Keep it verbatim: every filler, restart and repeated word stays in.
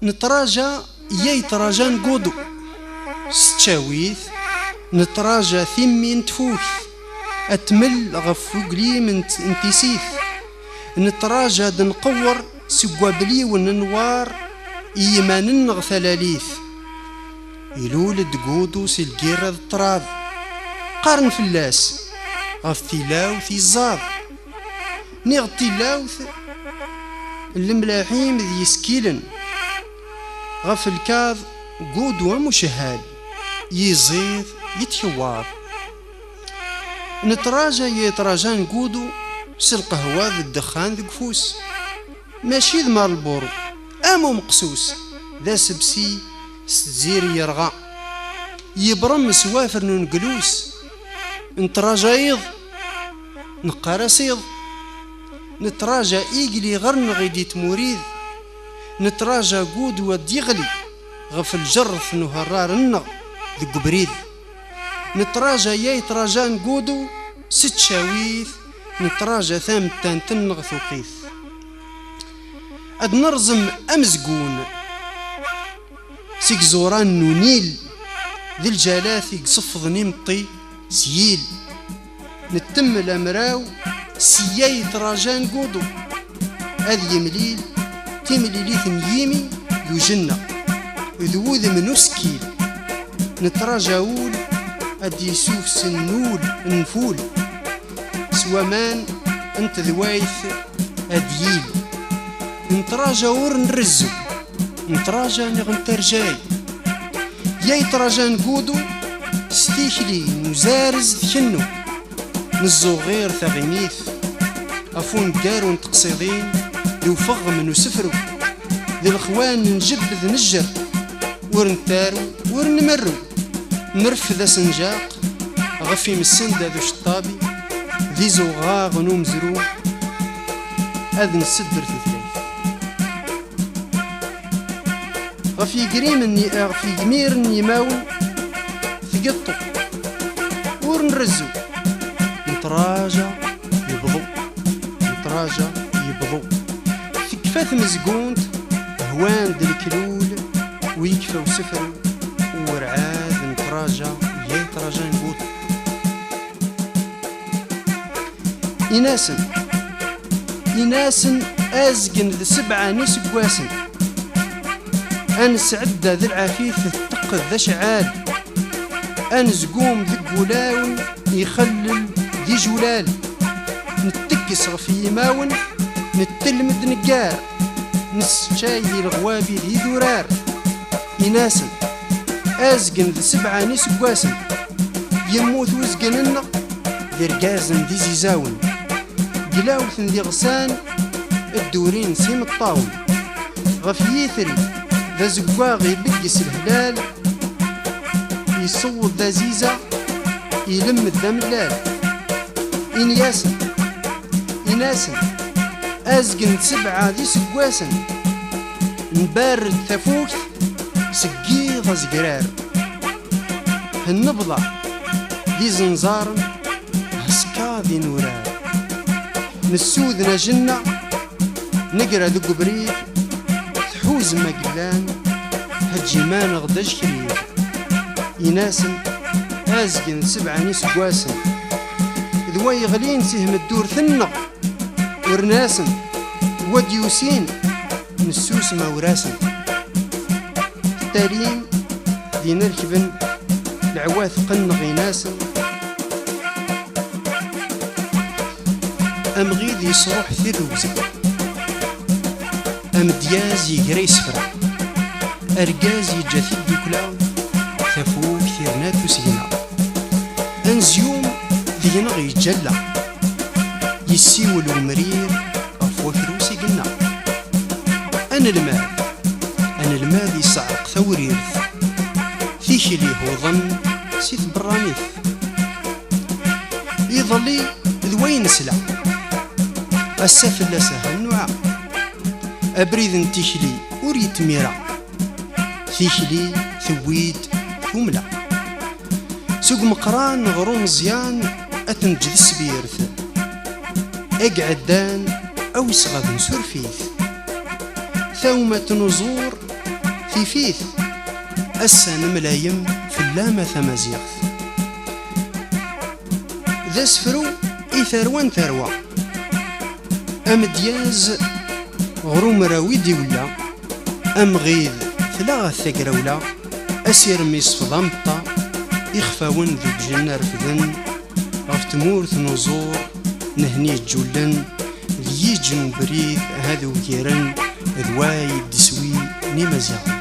Netraja yay ṭraja n Gudu s ttcawit, netraja timmi n tfukt ad tmel ɣef uglim n t- n tissit. Netraja ad nqewwer seg wabliwen n nnwar i yiman-nneɣ talalit. Ilul-d Gudu si lgirra d ṭṭrad, qqaren fell-as ɣef tilawt yeẓẓad. Niɣ d tilawt n lemlaḥim d yisekkilen, ɣef lkaḍ Gudu am ucehhal, yiẓid yettkewwaḍ. Netraja yay ṭraja n Gudu s lqehwa d ddexxan deg ufus, mačči d Marlboro, am umeqsus, d asebsi s tziri yerɣa, yebrem s wafer n uneglus. Netraja iḍ, neqqar-as iḍ. Netraja igli ɣer-neɣ i d-ittmurid. Netraja Gudu ad d-yeɣli ɣef lǧerret n uherrar-nneɣ deg ubrid. Netraja yay ṭraja n Gudu s ttcawit, netraja tamettant-nneɣ tuqit. Ad nerẓem amezgun seg iẓuran n unil, d lǧalat i iseffḍen imeṭṭi s yil. Nettemmel amraw s yay ṭraja n Gudu, ad yemlil timlilit n yimi d ujenna d wudem n usekkil. Netraja ul ad d-yessuksen ul n ful s waman n tedwayt ad yil. Netraja ur nrezzu, netraja neɣ nterjay. Yay ṭraja n Gudu s tikli n uzarez tkennu. Nezzuɣir taɣimit ɣef uneggaru n teqsiḍin d ufeɣm n usefru, d lexwan n jebbed nejjer, ur nettaru ur nmerru. Nreffed asenjaq ɣef imessend ad uceṭṭabi, d izuɣaɣ n umezru ad nsedder tutlayt. Ɣef yegrim-nni, ɣef yegmiren n yimawen tgeṭṭu, ur nrezzu, netraja yebḍu, netraja yebḍu. Tekfa tmezgunt, hwan-d leklul, u yekfa usefru, u werɛad netraja yay ṭraja n Gudu. Inasen, inasen azgen d sebɛa n iseggasen. Ad nesɛedda d lɛafit teqqed d acɛal. Anezgum deg wulawen ixellel d ijulal. Nettekkes ɣef yimawen, nettelmed neggar. Nesseččay di leɣwabi d idurar. Inasen, azgen d sebɛa n iseggasen. Yemmut uzgen-nneɣ d irgazen d izizawen. Glawten d iɣsan, ddurin s imeṭṭawen. Ɣef yitri d azeggaɣ ibeggez lehlal, yessewweḍ d aziza, ilemmed d amellal. Ini-asen, inasen, azgen d sebɛa d iseggasen, nbarred tafukt seg yiḍ azegrar. Hennebḍa d izenẓaren, heskeṛ d inurar. Nessuden ajenna, negra deg ubrid, tḥuzem agellan, heǧǧim-aneɣ-d ajekrid. Inasen, azgen d sebɛa n iseggasen, d wa yeɣlin si tmeddurt-nneɣ. Urnasen, wa d-yusin, nessusem awrasen. Ttalim din rekben leɛwatq-nneɣ inasen. Amɣid yesruḥ tirrugza, amedyaz yegra isefra, argaz yeǧǧa tiddukla, tafukt yerna-t usegna. Anezyum deg-neɣ yeǧǧalla, yessiwel umrir ɣef wakrus i yenna. Anelmad, anelmad yesɛeq tawrirt, tikli huḍen si tberranit. Iḍelli d way nesla, ass-a fell-as ahennuɛa. Abrid n tikli ur yettmira, tikli tewwi-d tumla. Seg umeqqran ɣer umeẓyan ad t-neǧǧ d sbirt. Ag ɛeddan a wisɣaden surfit. Tawmat n uẓur Ifit, ass-a nemlayem fell-am a tamaziɣt. D asefru i tarwa n tarwa, amedyaz ɣer umraw i d-iwella, amɣid tlaɣt tagrawla, asirem isfeḍ ameṭṭa, ixfawen deg ijen refden, ɣef tmurt n uẓur nehni ǧǧullen, d yiǧ n ubrid ad ugiren, d way d-swi n Imaziɣen.